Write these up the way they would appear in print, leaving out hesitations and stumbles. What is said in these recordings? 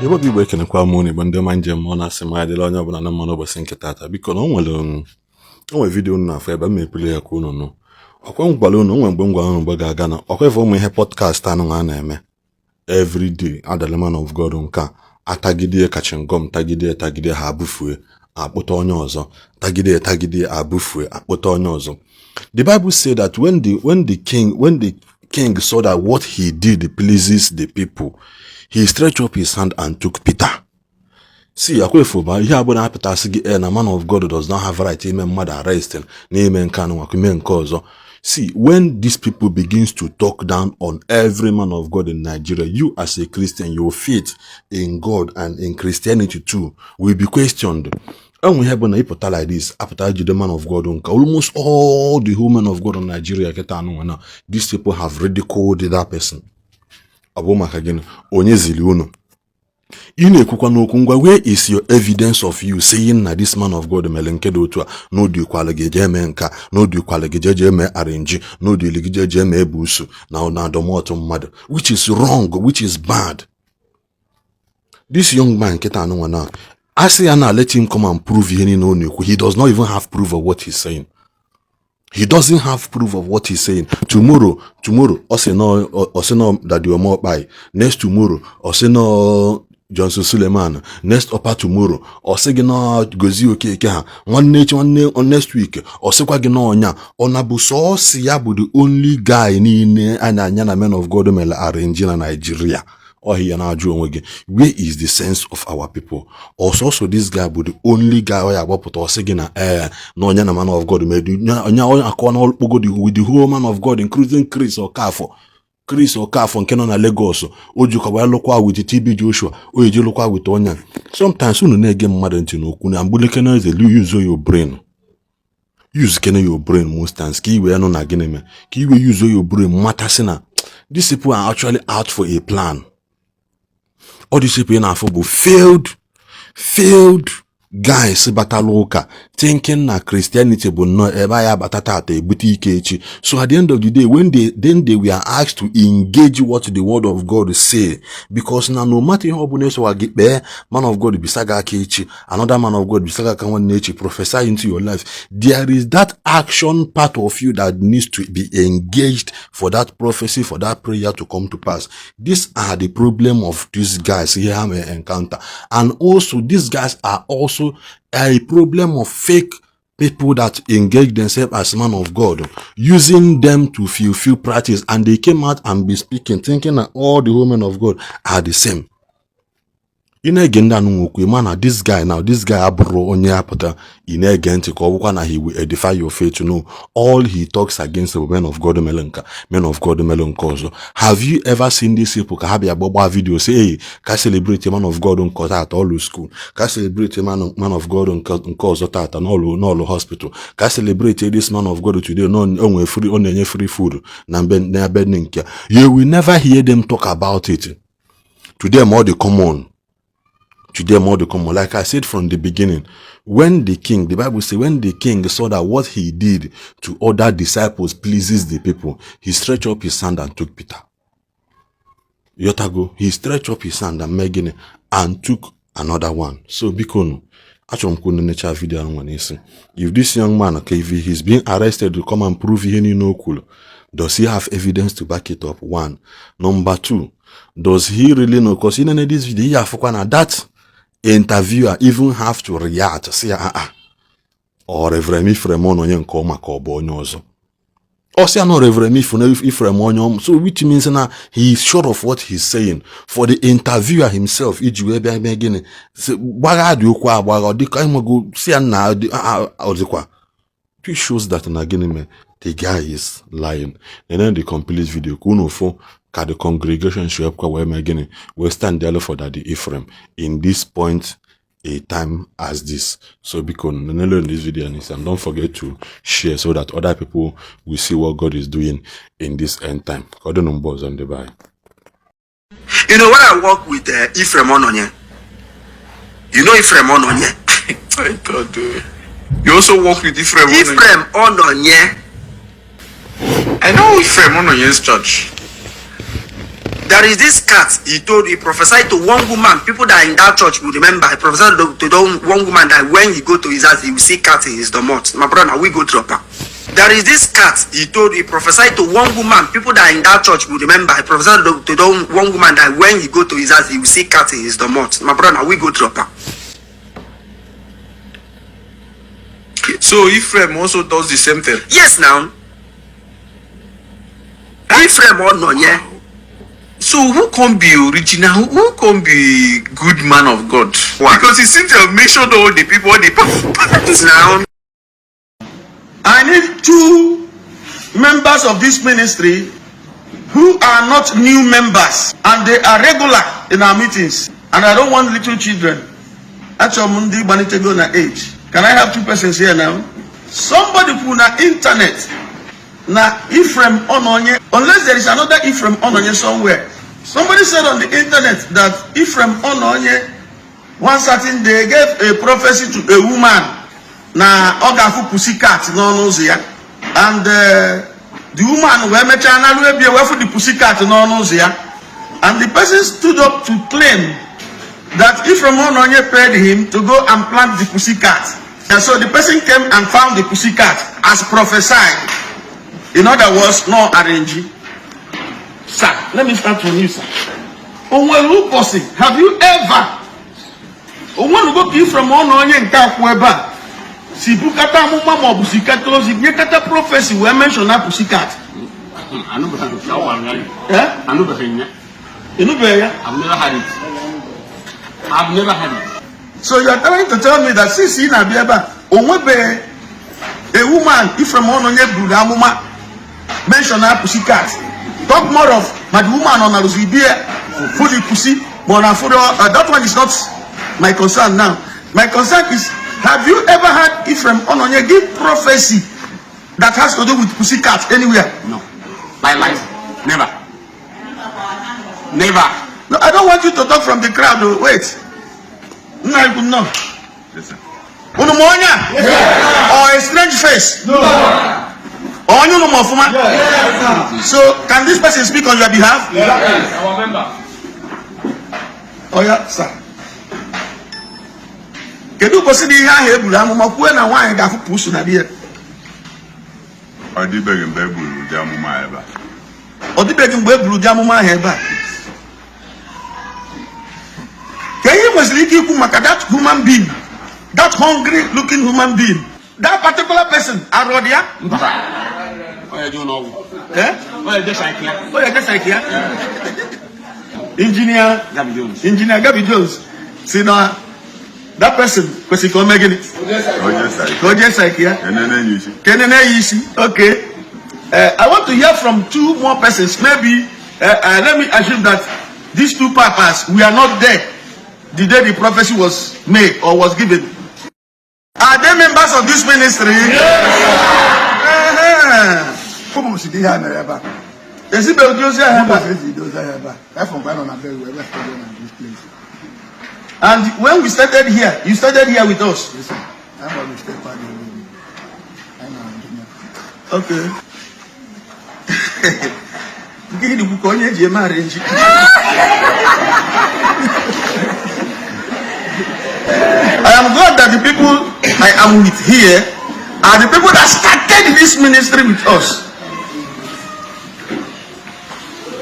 Igbo bụ Igbo, ekenekwa m unu. Igbo ndị ọma, njem ọ na-asị m adịla onye ọbụla na mma n'ụbọchị nke taata. Biko, na o nwere video unu na-afụ ebe m epule ya ka unu nụ. Ọkwa m gwara unu, o nwere mgbe m gwara unu mgbe ga-aga na ọkwa ife ụmụ ihe podcast anụ a na-eme everyday adala man of God nke a atagide kachingom, tagide tagide, ha abụfue, akpụta onye ọzọ, tagide tagide, abụfue, akpụta onye ọzọ. The Bible say that when the king saw that what he did pleases the people, he stretched up his hand and took Peter. See, akwefu ba ihe abụọ na-apụtasị gị na man of God does not have right ime mmadụ arrest na ime nke anụ ime nke ọzọ. See, when these people begins to talk down on every man of God in Nigeria, you as a Christian, your faith in God and in Christianity too will be questioned. Enwe ihe bụ na ịpụta like this, apụta jide man of God nke almost all the whole men of God in Nigeria kịta anụ na these people have ridiculed that person. Ọ bụ maka gịnị? Onye ziri unu? Ị na-ekwukwa n'okwu ngwa, where is your evidence of you saying na this man of God mere nke dị otu a, na odikwala gị jee mee nka, na odikwala gị jee jee mee arrange, na odili gị jee jee mee ebusu na adọmọtụ mmadụ, which is wrong, which is bad? This young man nkịta anụnwa na asị ya na let him come and prove ihe niile ọ na-ekwu. He does not even have proof of what he's saying. He doesn't have proof of what he's saying. Tomorrow, tomorrow ọ sị no Daddy Omokpai, next tomorrow ọ sị no Johnson Suleman, next upper tomorrow ọ sị gị na Gozie Okeke ha, nwanne echi, nwanne next week ọ sịkwa gị na ọnya ọ na bụ sọọsị ya bụ the only guy niile a na-anya na men of God mere arrange na Nigeria. Ọhịa na-ajụ onwe gị, where is the sense of our people? Ọsọsọ this guy bụ the only guy ọ ya agbapụta, ọ sị gị na ee, na onye na man of God mere onye onye akọwa na ọkpọgo with the whole man of God, including Chris Okafor. Chris Okafor nke nọ na Lagos, o jikwa wee lụkwa with TB Joshua, o eji lụkwa with onye. Sometimes unu na-ege mmadụ ntị n'okwu na mgbulike na eze, use your brain, use kene your brain most times ka i wee nụ na gịnị mee ka i wee use your brain matasị na these people are actually out for a plan. All these people ị na-afụ bụ failed guys batala ụka thinking na Christianity bụ nnọọ ebe anyị abata tata ebute ike echi. So at the end of the day, when they then they were asked to engage what the word of God say, because na no matter ihe ọbụla esowa gị kpee, man of God bisa gị aka echi, another man of God bisa gị aka nwanne echi, prophesy into your life, there is that action part of you that needs to be engaged for that prophecy, for that prayer to come to pass. These are the problem of these guys here ha may encounter, and also these guys are also a problem of fake people that engage themselves as man of God, using them to fulfill practice, and they came out and be speaking, thinking that all the women of God are the same. Ị na-ege ndị anụ okwu, ịma na this guy now, this guy abụrụ onye apụta ị na-ege ntị ka ọ bụkwa na he will edify your faith to know. All he talks against the men of God mere nka, men of God mere nke ọzọ. Have you ever seen these people ka ha bịa gbagba video, say, "Hey, ka celebrate man of God nke tata ọlụ school, ka celebrate man of God nke ọzọ tata n'ọlụ hospital, ka celebrate this man of God today na o nwere free, ọ na-enye free food na mbe na be nke"? You will never hear them talk about it. To them, all the common, to them, all the common. Like I said from the beginning, when the king, the Bible says, when the king saw that what he did to other disciples pleases the people, he stretched up his hand and took Peter. Yotago, he stretched up his hand and mee gịnị? And took another one. So biko nu, achọrọ m ka unu necha video ahụ nwa n'isi. If this young man, okay, if he's being arrested to come and prove ihe niile o kwuru, does he have evidence to back it up? One. Number two, does he really know? Because in this video, ihe afụkwa na that interviewer even have to react, say, "Ah ah, ọ Reverend Ephraim onye nke ọma ka ọ bụ onye ọzọ?" Ọ sị ya na Reverend Ephraim onye ọma. So which means na he is sure of what he's saying. For the interviewer himself iji wee bịa mee gịnị? Gbagha dị okwu agbagha, ọ dịka ịmago si ya na ọ dịkwa, which shows that na gịnị mee, the guy is lying. And then the complete video ka unu fụ ka the congregation should help wee mee gịnị, wee stand there for Daddy Ephraim in this point a time as this. So biko, nenelo in this video and don't forget to share so that other people will see what God is doing in this end time. Ka ọ dị na mgbe ọzọ, ndị be anyị. You know, when I work with Ephraim Ononye, you know Ephraim Ononye? I don't do. You also work with Ephraim Ononye. Ephraim Ononye. I know Ephraim Ononye's church. There is this cat he told, he prophesied to one woman. People that are in that church will remember. He prophesied to that one woman that when he go to his house, he will see cat in his domot. My brother, now we go drop her. There is this cat he told, he prophesied to one woman. People that are in that church will remember. He prophesied to that one woman that when he go to his house, he will see cat in his domot. My brother, now we go drop her. So Ephraim also does the same thing. Yes, now. Ephraim Ononye. So who can be original? Who can be good man of God? Why? Because he seems to have mentioned all the people, all the Now. I need two members of this ministry who are not new members and they are regular in our meetings. And I don't want little children. Achọrọ m ndị gbalitego na age. Can I have two persons here now? Somebody put na internet na Ephraim Ononye, unless there is another Ephraim Ononye somewhere. Somebody said on the internet that Ephraim Ononye one certain day gave a prophecy to a woman na ọ ga-afụ pussycat n'ọnụ ụzọ ya, and the woman wee mechaa narụ ebie wee fụ the pussycat n'ọnụ ụzọ ya, and the person stood up to claim that Ephraim Ononye paid him to go and plant the pussycat. And so the person came and found the pussycat as prophesied. In other words, no arrange. Sir, let me start from you, sir. Onwere ụbọchị, have you ever, onwenugo ka Ephraim Ononye nke akwụ ebe a si bukata amụma maọbụ si kata ozi nyekata prophecy wee mention na pussycat? Eh? Ịnụbeghị ya? I've never had it. I've never had it. So you are trying to tell me that since ị na-abịa ebe a, o nwebeghị a woman Ephraim Ononye buru amụma mention na pussycat? Talk more of ma the woman ọ narụzi bie fụ the pussy ma ọ na-afụrụ, that one is not my concern now. My concern is, have you ever had Ephraim Ononye give prophecy that has to do with pussycat anywhere? No. My life. Never. Never. No, I don't want you to talk from the crowd. Oh. Wait. Nna ikwu nnọọ. Unu ma onye a? Or a strange face? No. Onye unu ma ọfụma? So can this person speak on your behalf? Yes. Our member. Oh yeah, sir. Kedu ụbọchị dị ihe ahụ e buru amụma kwuo na nwaanyị ga-afụ pusu na biya? Ọ dịbeghị mgbe e buru ụdị amụma a ebe a. Ọ dịbeghị mgbe e buru ụdị amụma ahụ ebe a. Ka ihe nwesịrị ike ikwu maka that human being, that hungry looking human being, that particular person, arụ dị ya? Onye dị ụlọ ọgwụ. Eh? Onye dị psychiatric. Onye dị psychiatric. Engineer Gabby Jones. Engineer Gabby Jones si na that person kwesịrị ka o mee gịnị? Onye psych. Ka o jee psychiatric. Enene ya isi. Ka enene ya isi. Okay. I want to hear from two more persons. Maybe let me assume that these two papas, we are not there the day the prophecy was made or was given. Are they members of this ministry? Yes. Ụbọchị dị ihe a mere ebe a. Ezibeghị ụdị ozi ahụ ebe a. Ụbọchị ezi dị ozi ahụ ebe a. Afọ mgbe a nọ na be wee started na this place. And when we started here, you started here with us. Yes, sir. I'm on the step part of the I'm an engineer. Okay. Nke gị dịkwu ka onye eji eme arrange. I am glad that the people I am with here are the people that started this ministry with us.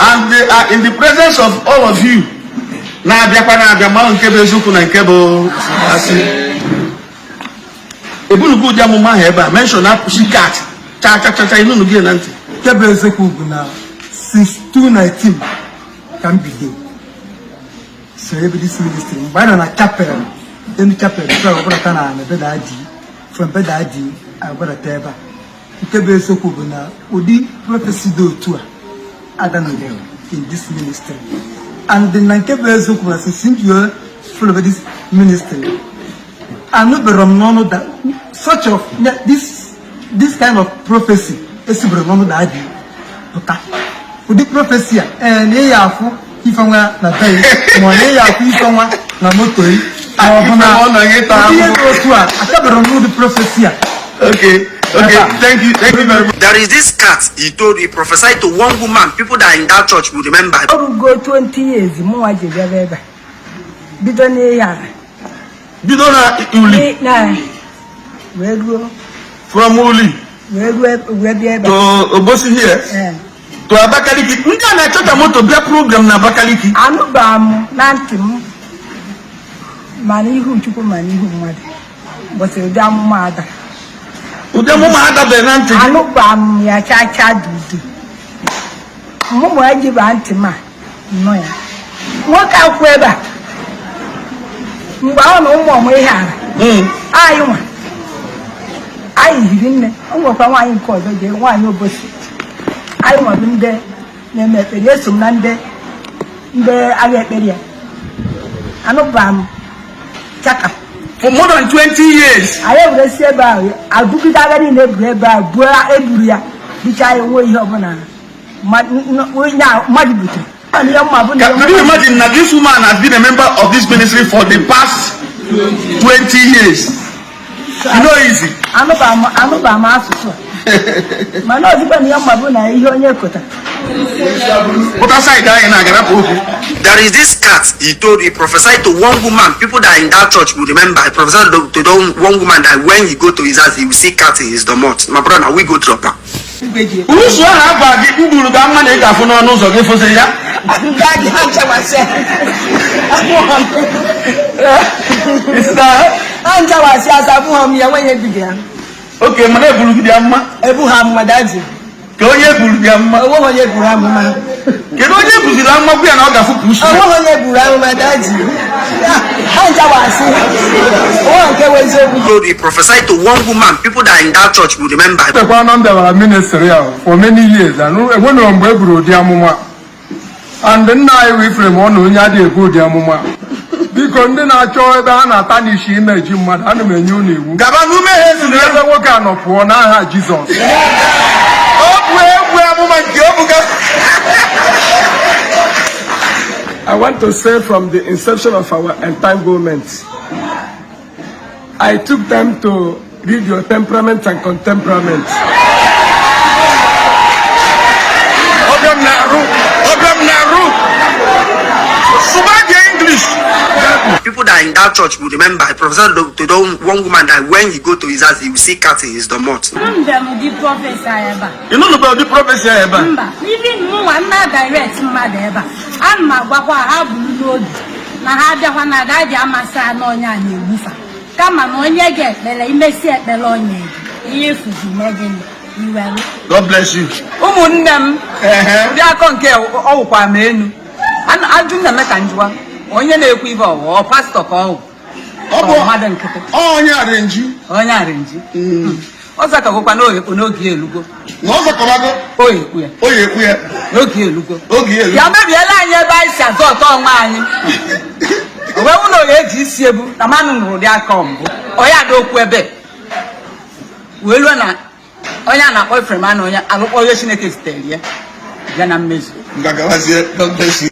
And they are in the presence of all of you. Na-abịakwa na-abịa ma nke bụ eziokwu na nke bụ asị. Ebunugo ụdị amụma ahụ ebe a mention na pussycat cha cha cha cha ịnụnụ gị na ntị. Nke bụ eziokwu bụ na since 2019 ka m bido sonye ebe this ministry, mgbe anyị nọ na chapel, enu chapel before agbadata na na be daddy, from be daddy agbadata ebe a. Nke bụ eziokwu bụ na ụdị prophecy dị otu a adanụbeghị in this ministry. And na nke bụ eziokwu bụ na since m ji follow this ministry, anụbere m n'ọnụ that such of this kind of prophecy esibere n'ọnụ daddy pụta. Ụdị prophecy a, ee, na ịya afụ ife nwa na be ya, ma ọ na ịya afụ ife nwa na moto ya, ma ọ bụ na Ife nwa ọ na-enye taa ụdị ihe ahụhụ. dị otu a akabere m n'ụdị prophecy a. Okay. Okay, thank you, thank you very much. There is this cat he told, he prophesied to one woman. People that are in that church will remember. O rugo 20 years mụnwa ji bịaba ebe a. Bido n'ihe ala. Bido na Uli. Na wee ruo. From Uli. Wee ruo, wee bịa ebe a. To Obosi here. Ee. To Abakaliki. Ndị a na-achọ ka moto bịa program na Abakaliki. Anụba m na ntị m, ma n'ihu Chukwu ma n'ihu mmadụ, ụbọchị ụdị amụma ada. Ụdị amụma adabeghị na ntị gị. Anụba m ya chaa chaa dudu. Mụmụ ejiba ntị m a nọ ya. Nwoke akwụ ebe a mgbe ọ na ụmụ ọmụ ihe ara anyị nwa anyị hiri nne. O nwekwa nwaanyị nke ọzọ jee, nwaanyị Obosi. Anyị nwa bụ ndị na-eme ekpere. Eso m na ndị agha ekpere ya. Anụba m chaka. For more than 20 years. Anyị ewere si ebe ahụ agụgide agha niile eburu ebe ahụ buo, eburu ya dịcha. Ya onwe ihe ọbụla mmadụ butere. Mana ihe mma bụ na Can you imagine that this woman has been a member of this ministry for the past 20 years? You know easy. Anụba m asụsụ a, mana ozigbo na ihe mma bụ na ihe onye kotara. Pụta side anyị na-agara okwu. There is this cat he told, he prophesied to one woman. People that are in that church will remember. He prophesied to one woman that when he go to his house, he will see cat in his domot. My brother, now we go drop her. Usu ahụ aba gị mgburu ga mma na ị ga-afụ n'ọnụ ụzọ gị fụsịrị ya. Daddy, ha nchawasị. Ha nchawasị asa abụghọ m ya nwenye dibịa. Oke, mana eburu gị ya mma. Ebu ha mma, daddy. Ka onye eburu gị mma. Onweghị onye buru amụma. Kedu onye ebuziri amụma gwa ya na ọ ga-afụ ka usu? Onweghị onye buru amụma, daddy. Ha nchawasị. Onwe nke wụ eziokwu. Told, he prophesied to one woman. People that are in that church will remember. Ekwa na m bịara ministry a for many years and enwenụrụ mgbe e buru ụdị amụma, and nna anyị wụ Ifrem ọ na onye adịghị ebu ụdị amụma. Biko, ndị na-achọ ebe ha na-ata n'isi imeji mmadụ, ana m enye unu iwu. Gaba n'ume ha ezuru. Ebe nwoke a nọ pụọ n'aha Jizọs. Ọ bụ egwu amụma nke ọ bụga. I want to say, from the inception of our entanglement, I took time to read your temperament and contemperament. Ọbịa m na-arụ, ọbịa m na-arụ. Sụba gị English. People that are in that church will remember. He prophesied to one woman that when he go to his house, he will see cat in his domot. Mbe m ụdị prophecy a ebe a. Ị nụnụbeghị ụdị prophecy a ebe a? Mba, even mụnwa nna direct mmadụ ebe a, ana m agwakwa ha buru n'obi na ha bịakwa na agaghị amasị ha na onye a na-egbufa, kama na onye ga-ekpere imesi ekpere onye gị ihe efuzi mee gịnị iwerụ. God bless you. Ụmụnne m, ụdị akọ nke ọwụkwa m enu. Ajụ na-eme ka njụwa onye na-ekwu ibe ọwụ ọ pastọ ka ọ wụ? Ọ bụ mmadụ nkịtị. Onye arenji. Onye arenji ọzọ ka gwụkwa n'oge n'oge elugo. Na ọzọ kọbago. O ekwu ya. O ekwu ya. N'oge elugo. Oge elugo. Ya mebiela anyị ebe anyị si azụ ọtọ onwe anyị. O wee wụ na oye eji isi ebu na mmanụ nụrụ ụdị aka mbụ onye ada okwu ebe wee luo na onye a na-akpọ Ifrem na onye alụkpọ onye Chineke zitere ya bịa na mmezu. Ngagawazie. God bless you.